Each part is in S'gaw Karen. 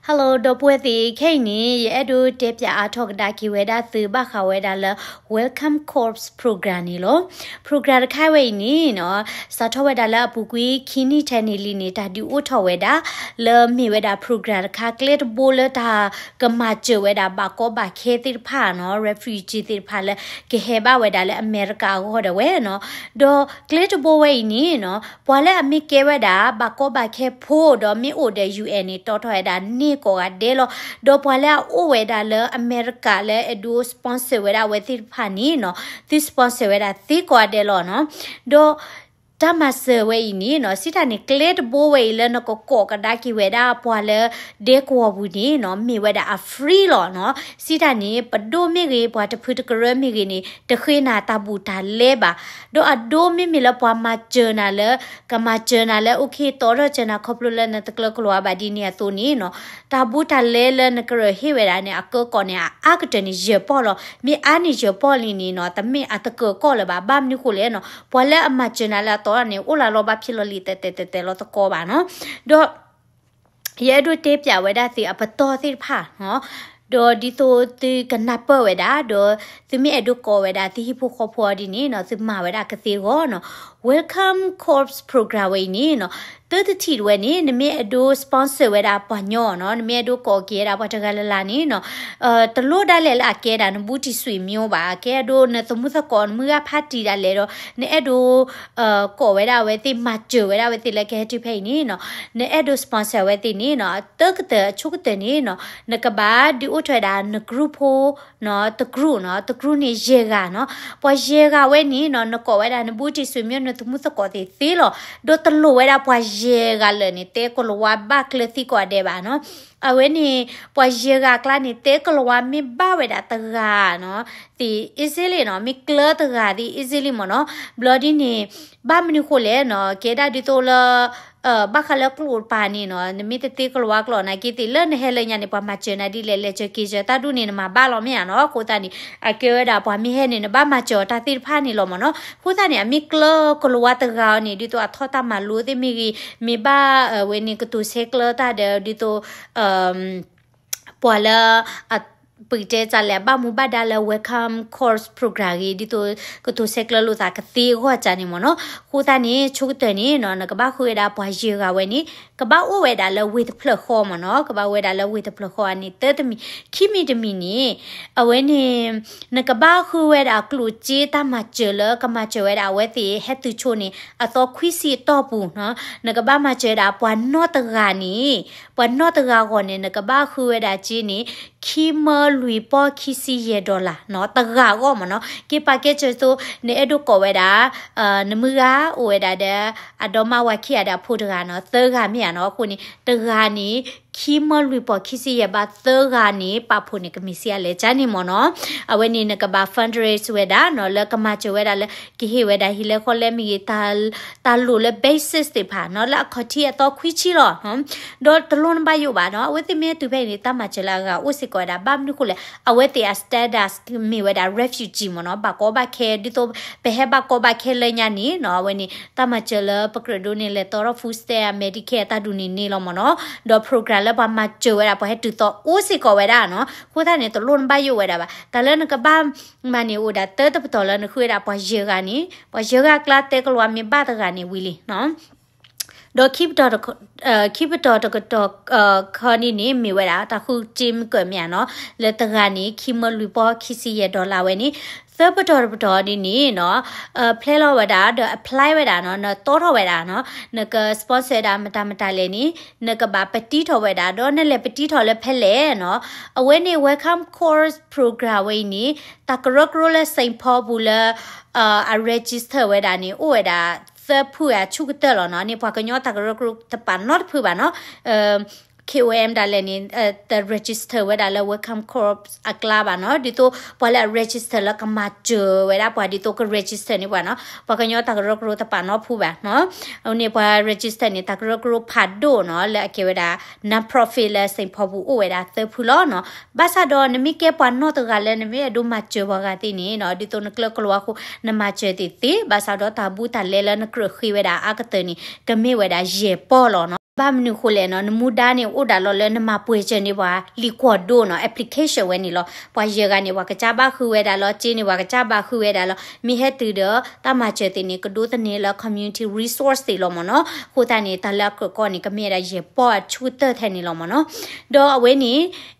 Hello ဒီပုၢ်ဝဲၢ်သ့ၣ်, ခဲအံၤန့ၣ် ယအဲၣ်ဒိးတဲပၠးအါထီၣ်ကဒါက့ၤဝဲဒၣ်သုဘၣ်ဃးဝဲဒၣ်လၢ Welcome Course Program န့ၣ်လီၤ. Program တခါဝဲအံၤန့ၣ်နီၤ, စးထီၣ်ဝဲဒၣ်လၢအပူၤကွံာ်ခံနံၣ်ထဲန့ၣ်လံန့ၣ် တၢ်ဒုးအိၣ်ထီၣ်ဝဲဒၣ် လၢမ့ၢ်ဝဲဒၣ် program တခါ ကျဲတဘိလၢတၢ်ကမၤစၢၤဝဲဒၣ်ဘၣ်ကီဘၣ်ခဲသ့ၣ်တဖၣ်နီၤ, refugee သ့ၣ်တဖၣ်လၢကဟဲဘၣ်ဝဲဒၣ်လၢအမဲရကၤအဂီၢ်ဒၣ်ဝဲနီၤ. ဒီးကျဲတဘိဝဲအံၤန့ၣ်နီၤ, ပှၤလၢအမ့ၢ်ကဲဝဲဒၣ် ဘၣ်ကီဘၣ်ခဲဖိဒီးမ့ၢ်အိၣ်ဒီး ယူၣ်အဲၣ်န့ၣ် တီထီၣ်ဝဲဒၣ်န့ၢ်ကိးဂၤဒဲးလီၤ. ဒီးပှၤလၢအအိၣ်ဝဲဒၣ်လၢအမဲရကၤလၢအဲၣ်ဒိး sponsor ဝဲဒၣ်အဝဲသ့ၣ်တဖၣ်န့ၣ်နီၤ, သု sponsor ဝဲဒၣ်သ့ကိးဂၤဒဲးလီၤနီၤ. ဒီး တၢ်မၤစၢၤဝဲအံၤန့ၣ်နီၤ, စံးတၢ်န့ၣ် ကျဲတဘိဝဲအံၤလၢနကကိးကဒါက့ၤဝဲဒၣ်ပှၤလၢဒဲကဝီၤပူၤန့ၣ်နီၤ, မ့ၢ်ဝဲဒၣ်အ free လီၤနီၤ. စံးတၢ်န့ၣ် ပဒိၣ်မ့ၢ်ဂ့ၤ ပှၤတဖုတကရၢမ့ၢ်ဂ့ၤန့ၣ် တဃ့နၤတၢ်ဘူးတၢ်လဲဘၣ်. ဒီးအဒိမ့မ့ၢ်လၢပှၤမၤစၢၤနၤလၢ ကမၤစၢၤနၤလၢ okay တီထီၣ်စၢၤနၤ ခီဖျိလၢနတကျၢၤကလီၤဝါဘၣ်ဒ်န့ၣ်အသိးန့ၣ်နီၤ, တၢ်ဘူးတၢ်လဲလၢနကရၢၢ်ဟ့ၣ်ဝဲဒၣ်န့ၣ် အကၢကီၢ်န့ၣ် အအါကတၢၢ်န့ၣ် ယဲၢ်ပီၢ်လီၤ. မ့ၢ်အါန့ၢ်ယဲၢ်ပီၢ်လံန့ၣ်နီၤ, တမ့ၢ်အတကၢကီၢ်လၢၤဘၣ်. ဘၣ်မနုၤဃိလဲၣ်နီၤ, ပှၤလၢအမၤစၢၤနၤလၢအတီန့ၣ် အိၣ်လၢလီၤဘၣ်ဖံးလီၤလံၤ တဲတဲတဲတဲလီၤတကီဘၣ်နီၤ. ဒီး ယအဲၣ်ဒိးတဲပၠးဝဲဒၣ်သုအပတီၢ်သ့ၣ်တဖၣ်နီၤ, ဒီးဒ်သိးသုကနၢ်ပၢၢ်ဝဲဒၣ်, ဒီးသုမ့ၢ်အဲၣ်ဒိးကိးဝဲဒၣ်သုဟံၣ်ဖိဃီဖိအီၤဒ်န့ၣ်နီၤ, သုမၤဝဲဒၣ်ကသ့အဂီၢ်နီၤ. Welcome Course Program ဝဲအံၤန့ၣ်နီၤ, တၢတထံၣ်တဝဲန့ၣ် နမ့ၢ်အဲၣ်ဒိး sponsor ဝဲဒၣ်ပှၤညီနီၤ, နမ့ၢ်အဲၣ်ဒိးကိးက့ၤဝဲဒၣ်ပှၤတဂၤလၢ်လၢ်န့ၣ်နီၤ, တလိၣ်ဒၣ်လဲာ်လၢအကဲဒၣ်နဘူးတံၢ်စွံးမံဘၣ်, ကဲဒိးနသမူသကိး နမုၢ်ဂၢ်ဖါတံၢ်ဒၣ်လဲာ်ဒီး နအဲၣ်ဒိး ကိးဝဲဒၣ်အဝဲသ့ၣ် မၤစၢၤဝဲဒၣ်အဝဲသ့ၣ်လၢကဟဲတုၤဖဲအံၤန့ၣ်နီၤ, နအဲၣ်ဒိး sponsor အဝဲသ့ၣ်န့ၣ်နီၤ, တၢကတၢၢ်အဆိကတၢၢ်န့ၣ်နီၤ, နကဘၣ်ဒုးအိၣ်ထီၣ်ဝဲဒၣ်န group ဖိနီၤ, တ group နီၤ, တ group န့ၣ် ယဲၢ်ဂၤနီၤ. ပှၤယဲၢ်ဂၤဝဲန့ၣ်နီၤ, နကိးဝဲဒၣ်နဘူးတံၢ်စွံးမံ နသမူသကိးသ့ၣ်သ့လီၤ. ဒီးတလိၣ်ဝဲဒၣ်ပှၤယဲၢ်ဂၤလၢာ်န့ၣ် တဲကလီၤဝါဘၣ်ကျၢၤသံကိးဂၤဒဲးဘၣ်နီၤ. အဝဲန့ၣ် ပှၤယဲၢ်ဂၤအကျါန့ၣ် တဲကလီၤဝါမ့ၢ်ဘၣ်ဝဲဒၣ်တဂၤနီၤ, သ့ၣ် easily နီၤ, မ့ၢ်ကျၢၤတဂၤသ့ၣ် easily မ့ၢ်နီၤ. ဘျီဒ်န့ၣ် ဘၣ်မနုၤဃိလဲၣ်နီၤ, ကဲဒၣ်ဒ်သိးလၢ ဘၣ်ဃးလၢကျိာ်တပၤန့ၣ်နီၤ, နမ့ၢ်တတဲကလီၤဝါကျိာ်နာ်က့သ့ၣ် လၢနဟဲလၢညါန့ၣ် ပှၤမၤစၢၤနၤဒ်လဲၣ် လဲၤစၢၤက့ၤစၢၤတၢ်ဒူၣ်န့ၣ် နမၤဘၣ်လီၤမ့ၢ်ဧါနီၤ. အဃိသတးန့ၣ် အကဲဝဲဒၣ်ပှၤမ့ၢ်ဟဲန့ၣ် နဘၣ်မၤစၢၤအီၤတၢ်သ့ၣ်တဖၣ်န့ၣ်လီၤမ့ၢ်နီၤ. အဃိသတးန့ၣ် အမ့ၢ်ကျၢၤကလီၤဝါတဂၤအီၤန့ၣ် ဒ်သိးအထီၣ်တၢ်မၤလိသ့ၣ်မ့ၢ်ဂ့ၤ, မ့ၢ်ဘၣ်ဝဲန့ၣ် ကတိၤဆဲးကျၢတၢ်ဒီး ဒ်သိး ပှၤလၢ ပကတဲတၢ်လဲၣ် အဘၣ်မူဘၣ်ဒါလၢ Welcome Course Program ဂ့ၤ ဒ်သိးကတိၤဆဲးကျၢလိာ်သးကသ့အဂီၢ်ကၢ်န့ၣ်မ့ၢ်နီၤ. အဃိသတးန့ၣ် ဆိကတၢၢ်န့ၣ်နီၤ နကဘၣ်ဃုဝဲဒၣ်ပှၤယဲၢ်ဂၤဝဲန့ၣ် ကဘၣ်အိၣ်ဝဲဒၣ်လၢဝ့ၢ်တဖျၢၣ်ဃီမ့ၢ်နီၤ. ကဘၣ်အိၣ်ဝဲဒၣ်လၢဝ့ၢ်တဖျၢၣ်ဃီန့ၣ် တၢတမံၤ, ခံမံၤတမံၤန့ၣ် အဝဲန့ၣ် နကဘၣ်ဃုဝဲဒၣ်ကျိၣ်စ့တၢ်မၤစၢၤလၢကမၤစၢၤဝဲဒၣ်အဝဲသ့ၣ်ဟဲတုၤဆိန့ၣ် အသီခွံဆံအတီၢ်ပူၤနီၤ. နကဘၣ်မၤစၢၤဝဲဒၣ်ပှၤနီတဂၤန့ၣ် ပှၤနီတဂၤအဂီၢ်န့ၣ် နကဘၣ်ဃုဝဲဒၣ်စ့န့ၣ် ခံမၢလွံၢ်ပီၢ်ခံဆံယဲၢ် dollar နီၤ တဂၤအဂီၢ်မ့ၢ်နီၤ. က့ၤပာ်ကဲစၢၤသိး နအဲၣ်ဒိးကိးဝဲဒၣ် နမုၢ်ဂၤအိၣ်ဝဲဒၣ်ဒီး အဒီမါဝၤခံဂၤဒီးအဖိတဂၤနီၤ သၢဂၤမ့ၢ်ဧါနီၤ. အဃိန့ၣ် တဂၤန့ၣ် ခံမၢလွံၢ်ပီၢ်ခံဆံယဲၢ်ဘၣ် သၢဂၤန့ၣ် ပာ်ဖှိၣ်န့ၣ် ကမ့ၢ်စ့အလဲၤကၢ်န့ၣ်မ့ၢ်နီၤ. အဝဲန့ၣ် နကဘၣ် fundraise ဝဲဒၣ်နီၤ လၢကမၤစၢၤဝဲဒၣ်လၢ ကဟ့ၣ်ဝဲဒၣ်ဟံၣ်လဲဃီလဲမ့ၢ်ဂ့ၤ တၢ်လိၣ်လၢ basic သ့ၣ်တဖၣ်နီၤ လၢအခီၣ်ထံးအသီခွံဆံလီၤ. ဒီးတလိၣ်နဘၣ်ယိၣ်ဘၣ်နီၤ အဝဲသ့ၣ်မ့ၢ်ဟဲတုၤဖဲအံၤန့ၣ် တၢ်မၤစၢၤလၢအဂၤအိၣ်စ့ၢ်ကီးဝဲဒၣ် ဘၣ်မနုၤဃိလဲၣ် အဝဲသ့ၣ်အ status မ့ၢ်ဝဲဒၣ် refugee မ့ၢ်နီၤ ဘၣ်ကီဘၣ်ခဲ ဒ်သိးပဟဲဘၣ်ကီဘၣ်ခဲလၢညါန့ၣ်နီၤ အဝဲန့ၣ် တၢ်မၤစၢၤလၢပကြၢးဒိးန့ၢ်လဲၤတီထီၣ် food stamp Medicare အတၢ်ဒူၣ်န့ၣ်န့ၣ်လီၤမ့ၢ်နီၤ. ဒီး program လၢပှၤမၤစၢၤဝဲဒၣ် ပှၤဟဲတုၤသီအိၣ်စ့ၢ်ကီးဝဲဒၣ်နီၤ. အဃိသတးန့ၣ် တလိၣ်နဘၣ်ယိၣ်ဝဲဒၣ်ဘၣ် တၢ်လၢနကဘၣ်မၤန့ၣ်အိၣ်ဒၣ်တၢတပတီၢ်လၢနဃုဝဲဒၣ်ပှၤယဲၢ်ဂၤန့ၣ် ပှၤယဲၢ်ဂၤအကျါတဲကလီၤဝါမ့ၢ်ဘၣ်တဂၤန့ၣ်ဝံၤလံနီၤ. ဒီးခံပတီၢ်တက ခံပတီၢ်တကတီၢ်ခီန့ၣ်န့ၣ် မ့ၢ်ဝဲဒၣ် တၢ်ဃုစ့မုၢ်ကၢၢ်မ့ၢ်ဧါနီၤ လၢတဂၤန့ၣ် ခံမၢလွံၢ်ပီၢ်ခံဆံယဲၢ် dollar ဝဲန့ၣ် သၢပတီၢ်တပတီၢ်ဒ်န့ၣ်နီၤ ဖျဲလီၤဝဲဒၣ် ဒီး apply ဝဲဒၣ်နီၤ နတီထီၣ်ဝဲဒၣ်နီၤ နက sponsor ဒၣ်မတၤမတၤလဲၣ်န့ၣ် နကဘၣ်ပတံထီၣ်ဝဲဒၣ် ဒီးနလဲၤပတံထီၣ်လၢဖဲလဲၣ်နီၤ အဝဲန့ၣ် Welcome Course Program ဝဲအံၤန့ၣ် တၢ်ကရၢကရိလၢ Saint Paul ပူၤလၢ အ register ဝဲဒၣ်န့ၣ် အိၣ်ဝဲဒၣ်သၢဖုအဆူၣ်ကတၢၢ်လီၤနီၤ န့ၣ်ပှၤကညီတၢ်ကရၢကရိတပာ်နီတဖုဘၣ်နီၤ K O M ဒၣ်လဲာ်န့ၣ် တ register ဝဲဒၣ်လၢ Welcome Corps အကျါဘၣ်နီၤ ဒ်သိးပှၤလၢအ register လၢကမၤစၢၤဝဲဒၣ်ပှၤဒ်သိးက register န့ၣ်ပှၤနီၤ ပှၤကညီတၢ်ကရၢကရိတပာ်နီတဖုဘၣ်နီၤ အန့ၣ်ပှၤ register န့ၣ် တၢ်ကရၢကရိဖးဒိၣ်နီၤ လၢအကဲဝဲဒၣ် non-profit လၢ Saint Paul ပူၤအိၣ်ဝဲဒၣ်သၢဖုလီၤနီၤ ဘၣ်ဆၣ်ဒီးနမ့ၢ်ကဲပှၤနီတဂၤလၢနမ့ၢ်အဲၣ်ဒိးမၤစၢၤ ပှၤဂၤသ့ၣ်န့ၣ်နီၤ ဒ်သိးနကျၢၤကလီၤဝါအဃိ နမၤစၢၤသ့ၣ်သ့ ဘၣ်ဆၣ်ဒီးတၢ်ဘူးတၢ်လဲလၢနကြၢးဃ့ဝဲဒၣ်အါကတၢၢ်န့ၣ် ကမ့ၢ်ဝဲဒၣ်ယဲၢ်ပီၢ်လီၤနီၤ ဘၣ်မနုၤဃိလဲၣ်နီၤ, နမူဒါန့ၣ်အိၣ်ဒၣ်လီၤလၢနမၤပှဲၤစၢၤန့ၢ်ပှၤလံာ်ကွီၢ်ဒိၣ်နီၤ, application ဝဲန့ၣ်လီၤ. ပှၤယဲၢ်ဂၤန့ၣ် ပှၤကစၢ်ဘၣ်ဃုဝဲဒၣ်လီၤ, စ့န့ၣ် ပှၤကစၢ်ဘၣ်ဃုဝဲဒၣ်လီၤ. မ့ၢ်ဟဲတုၤဒီးတၢ်မၤစၢၤသ့ၣ်န့ၣ် ကဒိသန့ၤလၢ community resource သ့ၣ်လီၤမ့ၢ်နီၤ. အဃိသတးန့ၣ် တၢ်လၢအကြၢးကီၢ်န့ၣ် ကမ့ၢ်ဝဲဒၣ်ယဲၢ်ပီၢ်အဆူၣ်ကတၢၢ်ထဲန့ၣ်လီၤမ့ၢ်နီၤ. ဒီးအဝဲန့ၣ်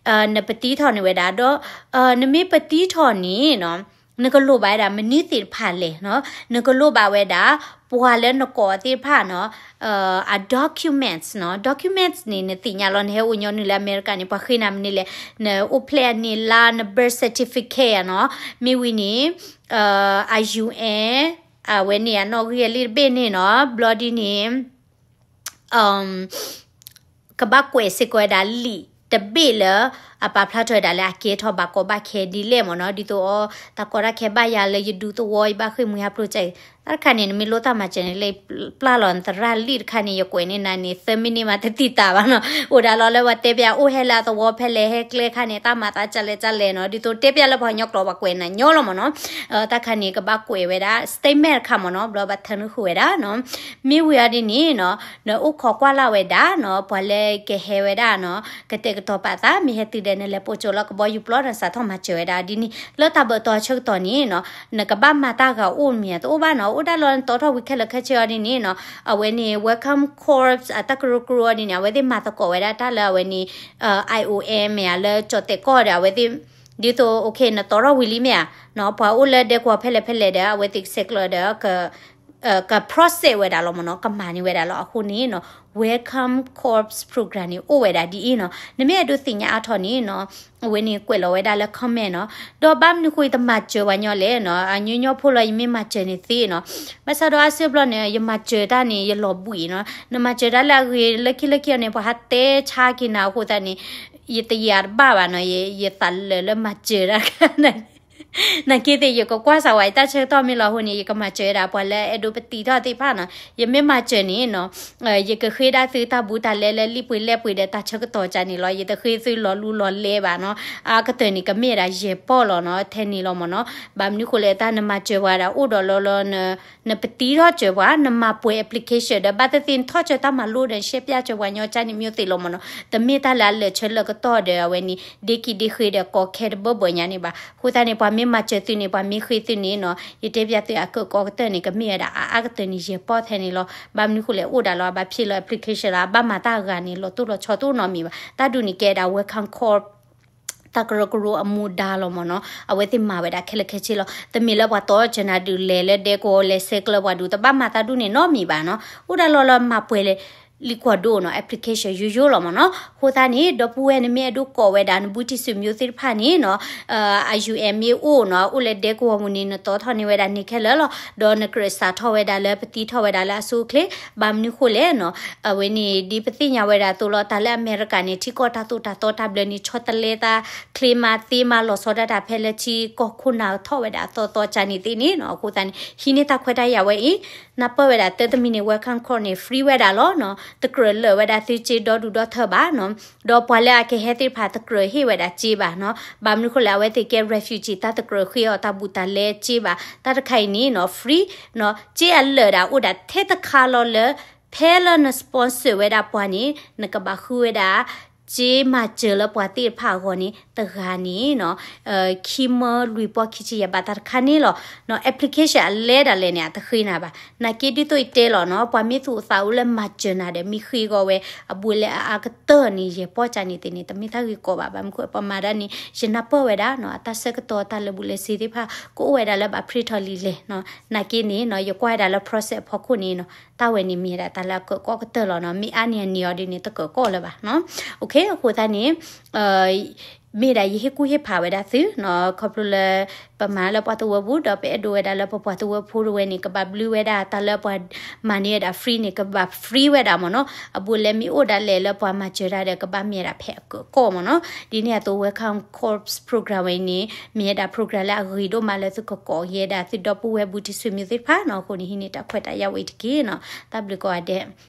နပတံထီၣ်န့ၢ်ဝဲဒၣ်ဒီး နမ့ၢ်ပတံထီၣ်န့ၣ်နီၤ နကလိၣ်ဘၣ်ဝဲဒၣ်မနုၤသ့ၣ်တဖၣ်လဲၣ်နီၤ, နကလိၣ်ဘၣ်ဝဲဒၣ် ပှၤလၢနကိးသ့ၣ်တဖၣ်နီၤ, အ documents နီၤ, documents န့ၣ် နသ့ၣ်ညါလီၤ နဟဲအိၣ်ညီနုၢ်လၢအမဲရကၤန့ၣ် ပှၤဃ့နၤမနုၤလဲၣ်, နအိၣ်ဖျဲၣ်အနံၣ်လါ န birth certificate နီၤ, မ့ၢ်ဝံၤန့ၣ် အ UN အဝဲန့ၣ်အနီၣ်ဂံၢ်အလံာ်တဘ့ၣ်န့ၣ်နီၤ, ဘျီဒ်န့ၣ် ကဘၣ်ကွဲးစ့ၢ်ကီးဝဲဒၣ်လံာ်တဘ့ၣ်လၢ အပာ်ဖျါထီၣ်ဝဲဒၣ်လၢအကဲထီၣ်ဘၣ်ကီဘၣ်ခဲဒ်လဲၣ်မ့ၢ်နီၤ, ဒ်သိးအီၤ တၢ်ကီတၢ်ခဲဘၣ်ယၤလၢယဒူသဝီ ယဘၣ်ဃ့ၢ်မှံဟးဖျိးကဲအံၤ, တၢ်တခါန့ၣ် နမ့ၢ်လိၣ်တၢ်မၤစၢၤန့ၣ် လၢပျၢ်လီၤနသရၣ်လံာ်တခါန့ၣ် ယကွဲးန့ၢ်နၤန့ၣ် သၢမံးနံးမးတသံၣ်တၢ်ဘၣ်နီၤ, အိၣ်ဒၣ်လီၤလၢပှၤတဲပျးအိၣ်ဟဲလၢအသဝီဖဲလဲၣ် ဟဲကျဲခါန့ၣ် တၢ်မၤသးကလဲၣ်ကလဲၣ်နီၤ, ဒ်သိးတဲပျးလၢပှၤကညီကျိာ် ပှၤကွဲးနၤညီလီၤမ့ၢ်နီၤ, တၢ်ခါန့ၣ် ကဘၣ်ကွဲးဝဲဒၣ် statement တခါမ့ၢ်နီၤ, ဘျီဘၣ်ထၢနုာ်ဃုာ်ဝဲဒၣ်နီၤ မ့ၢ်ဝံၤအီၤဒ်န့ၣ်နီၤ, နအိၣ်ခိးကွၢ်လၢ်ဝဲဒၣ်နီၤ, ပှၤလၢကဟဲဝဲဒၣ်နီၤ, ကတဲာ်ကတီၤပာ်သး မ့ၢ်ဟဲတုၤဒီးနလဲၤပိာ်ကၠိလၢကဘီယူၤပျီဒီးနစးထီၣ်မၤစၢၤဝဲဒၣ်ဒ်န့ၣ်, လၢတၢ်ဘၢၣ်တီဆၢကတီၢ်န့ၣ်နီၤ, နကဘၣ်မၤတၢ်ဂၤအိၣ်မ့ၢ်တအိၣ်ဘၣ်နီၤ, အိၣ်ဒၣ်လီၤနတီထီၣ်ဝံၤခဲလၢာ်ခဲဆ့အီၤဒ်န့ၣ်နီၤ, အဝဲန့ၣ် Welcome Corps အတၢ်ကရၢကရိအီၤဒ်န့ၣ် အဝဲသ့ၣ်မၤသကိးဝဲဒၣ်တၢ်လၢအဝဲန့ၣ် IOM မ့ၢ်ဧါ လၢကၠီၣ်တဲာ်ကီၢ်ဒီး အဝဲသ့ၣ် ဒ်သိး okay နတီထီၣ်ဝံၤလံမ့ၢ်ဧါ, ပှၤအိၣ်လၢဒဲကဝီၤဖဲလဲၣ်ဖဲလဲၣ်ဒီး အဝဲသ့ၣ်ကဆဲးကျၢဒီး က process ဝဲဒၣ်လီၤမ့ၢ်နီၤ, ကမၤန့ၢ်ဝဲဒၣ်လီၤ. အဃိန့ၣ်နီၤ Welcome Corps Program န့ၣ် အိၣ်ဝဲဒၣ်ဒ်အံၤနီၤ. နမ့ၢ်အဲၣ်ဒိးသ့ၣ်ညါအါထီၣ်န့ၣ်နီၤ အဝဲန့ၣ်ကွဲးလီၤဝဲဒၣ်လၢ comment နီၤ. ဒီးဘၣ်မနုၤဃိယတမၤစၢၤပှၤညီလဲၣ်နီၤ, အညီညီဖိလီၤ ယမ့ၢ်မၤစၢၤန့ၣ်သ့နီၤ. ဘၣ်ဆၣ်ဒီးအါစုအဘျီန့ၣ် ယမၤစၢၤတၢ်န့ၣ် ယလီၤဘှံးနီၤ. နမၤစၢၤတၢ်လၢအဂ့ၤ လၢခံလၢခံအီၤန့ၣ် ပှၤဟးတဲဆါက့ၤနၤအဃိသတးန့ၣ် ယတယာ်တဘၣ်ဘၣ်နီၤ, ယသးလၢာ်လၢမၤစၢၤတၢ် နာ်က့သ့ၣ် ယကကွၢ်စးဝဲ ယတၢ်ဆၢကတီၢ်မ့ၢ်လီၤအဃိန့ၣ် ယကမၤစၢၤဒၣ်ပှၤလၢအဲၣ်ဒိးပတံထီၣ်သ့ၣ်တဖၣ်နီၤ. ယမ့ၢ်မၤစၢၤန့ၣ်နီၤ ယကဃ့ဒၣ်သုတၢ်ဘူးတၢ်လဲလၢလံာ်ပှ့ၤလဲၢ်ပှ့ၤဒီးတၢ်ဆၢကတီၢ်ကၢ်န့ၣ်လီၤ. ယတဃ့သုလီၤလူလီၤလဲဘၣ်နီၤ. အါကတၢၢ်န့ၣ် ကမ့ၢ်ဒၣ်ယဲၢ်ပီၢ်လီၤနီၤ, ထဲန့ၣ်လီၤမ့ၢ်နီၤ. ဘၣ်မနုၤဃိလဲၣ် တၢ်နမၤစၢၤပှၤဒၣ်အိၣ်ဒီးလီၤလီၤ နပတံထီၣ်စၢၤပှၤ နမၤပှဲၤ application ဒီး ဘၣ်သ့ၣ်သ့ၣ်နထီၣ်စၢၤတၢ်မၤလိဒီး နရှဲပျၢ်စၢၤပှၤညီကၢ်န့ၣ် မ့ၢ်သ့ၣ်လီၤမ့ၢ်နီၤ. တမ့ၢ်တၢ်လၢအလၢာ်ဆၢလၢာ်ကတီၢ်ဒီး အဝဲန့ၣ် ဒ့ခံဒ့ဃ့ဒီးကီခဲတဘၢဘၢညါန့ၣ်ဘၣ်. အဃိသတးန့ၣ် ပှၤမ့ၢ်မၤစၢၤသုန့ၣ် ပှၤမ့ၢ်ဃ့သုန့ၣ်နီၤ ယတဲပျၢ်သုအကၢၣ်ကီကတၢၢ်န့ၣ် ကမ့ၢ်ဝဲဒၣ်အအါကတၢၢ်န့ၣ် ယဲၢ်ပီၢ်ထဲန့ၣ်လီၤ. ဘၣ်မနုၤဃိလဲၣ် အိၣ်ဒၣ်လီၤ အဘၣ်ဖံးလီၤ application လီၤ အဘၣ်မၤတၢ်အဂၤန့ၣ် လီၤတိၢ်လီၤဆီတအိၣ်နီတမံၤဘၣ်. တၢ်ဒုးန့ၣ်ကဲဒၣ် Welcome Corps တၢ်ကရၢကရိအမူဒါလီၤမ့ၢ်နီၤ. အဝဲသ့ၣ်မၤဝဲဒၣ်ခဲလၢာ်ခဲဆ့လီၤ. တမ့ၢ်လၢပှၤတီစၢၤနၤဒုးလဲၤလၢဒဲကဝီၤလဲၤဆဲးကျၢပှၤဒုး တဘၣ်မၤတၢ်ဒုးန့ၣ်နီတမံၤဘၣ်နီၤ. အိၣ်ဒၣ်လီၤလၢမၤပှဲၤလဲၣ် လံာ်ကွီၢ်ဒိၣ်နီၤ application ယိယိလီၤမ့ၢ်နီၤ. အဃိသတးန့ၣ် ဒီပုၢ်ဝဲၢ်နမ့ၢ်အဲၣ်ဒိးကိးဝဲဒၣ်နဘူးတံၢ်ဆူၣ်မျိုးသ့ၣ်တဖၣ်န့ၣ်နီၤ အ UN မ့ၢ်အိၣ်နီၤ အိၣ်လၢဒဲကဝီၤပူၤန့ၣ် နတီထီၣ်န့ၢ်ဝဲဒၣ်န့ၣ်ခဲလၢာ်လီၤ. ဒီးနကြၢးစးထီၣ်ဝဲဒၣ်လၢပတံထီၣ်ဝဲဒၣ်လၢအဆိအချ့ ဘၣ်မနုၤဃိလဲၣ်နီၤ. အဝဲန့ၣ် ဒ်ပသ့ၣ်ညါဝဲဒၣ်အသိးလီၤ တၢ်လၢအမဲရကၤန့ၣ် ထံကီၢ်တၢ်သိၣ်တၢ်သီတၢ်ဘျၢန့ၣ် ဆီတလဲသးချ့မးသ့မးလီၤဆီဒၣ်တၢ်ဖဲလၢထံကီၢ်ခိၣ်နၢ်ထီၣ်ဝဲဒၣ်အသီသီကၢ်န့ၣ်သ့ၣ်န့ၣ်နီၤ. အဃိသတးန့ၣ် ဟံးန့ၢ်တၢ်ခွဲးတၢ်ယာ်ဝဲအံၤ နၢ်ပၢၢ်ဝဲဒၣ်သၢတမံၤန့ၣ် Welcome Corps န့ၣ် free ဝဲဒၣ်လီၤနီၤ. တကြၢးလၢာ်ဝဲဒၣ်သုစ့ဒီဒူၣ်ဒီထၢဘၣ်နီၤ. ဒီးပှၤလၢအကဟဲသ့ၣ်တဖၣ်တကြၢးဟ့ၣ်ဝဲဒၣ်စ့ဘၣ်နီၤ. ဘၣ်မနုၤဃိလဲၣ် အဝဲသ့ၣ်ကဲ refugee တၢ်တကြၢးဃ့အီၤတၢ်ဘူးတၢ်လဲစ့ဘၣ်. တၢ်တခါအံၤန့ၣ်နီၤ free နီၤ. စ့အလၢာ်ဒၣ်အိၣ်ဒၣ်ထဲတခါလီၤလၢ ဖဲလၢန sponsor ဝဲဒၣ်ပှၤန့ၣ် နကဘၣ်ဃုဝဲဒၣ် စ့မၤစၢၤလၢပှၤသ့ၣ်တဖၣ်အဂီၢ်န့ၣ် တဂၤန့ၣ်နီၤ ခံမၢလွံၢ်ပီၢ်ခံဆံယဲၢ်ဘၣ် တၢ်တခါန့ၣ်လီၤ. application အလဲဒၣ်လဲာ်န့ၣ် အတဃ့နၤဘၣ်. နာ်က့ဒ်သိးယတဲလီၤနီၤ ပှၤမ့ၢ်သူၣ်အိၣ်သးအိၣ်လၢမၤစၢၤနၤဒီး မ့ၢ်ဃ့ဂီၤဝဲ အဘူးအလဲအအါကတၢၢ်န့ၣ် ယဲၢ်ပီၢ်ကၢ်န့ၣ်သ့ၣ်န့ၣ် တမ့ၢ်တၢ်ဂ့ၢ်ကီဘၣ်. ဘၣ်မနုၤဃိ ပမၤဒၣ်န့ၣ် ယနၢ်ပၢၢ်ဝဲဒၣ်နီၤ အတၢ်ဆၢကတီၢ်တၢ်လၢာ်ဘူးလၢာ်စ့သ့ၣ်တဖၣ် ကအိၣ်ဝဲဒၣ်လၢဘၣ်ဖြ့ထီၣ်လံလဲၣ်နီၤ. နာ်က့န့ၣ်နီၤ ယကွၢ်ဝဲဒၣ်လၢ process အဖီခိၣ်န့ၣ်နီၤ တၢ်ဝဲန့ၣ်မ့ၢ်ဒၣ်တၢ်လၢအကၢၣ်ကီကတၢၢ်လီၤနီၤ. မ့ၢ်အါန့ၢ်အန့ၢ်အီၤဒ်န့ၣ် တကၢၣ်ကီလၢၤဘၣ်နီၤ. အဃိသတးန့ၣ် မ့ၢ်ဒၣ်ယဟ့ၣ်ကူၣ်ဟ့ၣ်ဖးဝဲဒၣ်သုနီၤ ခီဖျိလၢ ပမၤလၢပှၤသဝီပူၤ ဒီးပအဲၣ်ဒိးဝဲဒၣ်လၢပပှၤသဝီဖိတဝဲန့ၣ် ကဘၣ်ဘျုးဝဲဒၣ်တၢ်လၢပှၤမၤန့ၢ်ဝဲဒၣ် free န့ၣ် ကဘၣ် free ဝဲဒၣ်မ့ၢ်နီၤ. အဘူးအလဲမ့ၢ်အိၣ်ဒၣ်လဲာ်လၢပှၤမၤစၢၤတၢ်ဒီး ကဘၣ်မ့ၢ်ဒၣ်ဖဲအကၢၣ်ကီမ့ၢ်နီၤ. ဒ်န့ၣ်အသိး Welcome Corps Program ဝဲအံၤန့ၣ် မ့ၢ်ဝဲဒၣ် program လၢအဂ့ၤဒိၣ်မးလၢသုကကိးက့ၤဝဲဒၣ်သုဒီပုၢ်ဝဲၢ် ဘူးတံၢ်ဆူၣ်မျိုးသ့ၣ်တဖၣ်နီၤ. အဃိန့ၣ် ဟံးန့ၢ်တၢ်ခွဲးတၢ်ယာ်ဝဲအံၤတက့ၢ်နီၤ. တၢ်ဘျုးကိးဂၤဒဲး